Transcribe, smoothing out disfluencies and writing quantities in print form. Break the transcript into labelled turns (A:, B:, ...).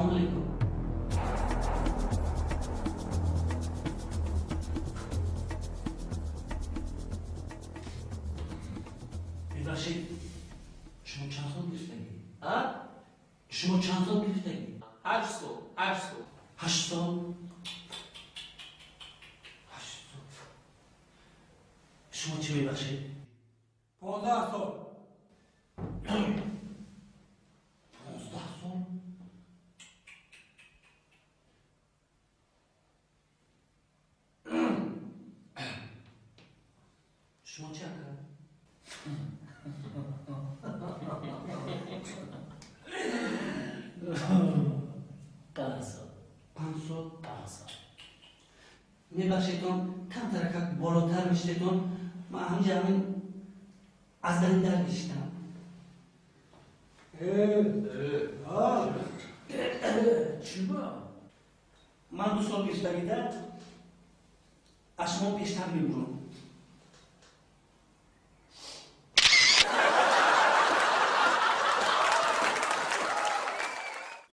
A: Салом алейкум. Мебахшед, шумо чанд сол гирифтагӣ?
B: А?
A: Шумо чанд сол гирифтагӣ?
B: 8 сол, 8 сол.
A: 8 сол? 8 сол. Шумо чӣ, мебахшед?
C: 15 сол.
A: 15 сол? Шумо чӣ, ака?
D: 5 сол.
A: 5 сол?
D: 5 сол.
A: Мебахшедтон, камтаракак болотар мешидетон. Ман ҳамҷа ҳамин аз дарин дар гиштам.
C: Э,
D: Чӣ ба?
A: Ман 2 сол гирифтагида аз шумо пештар мебурам.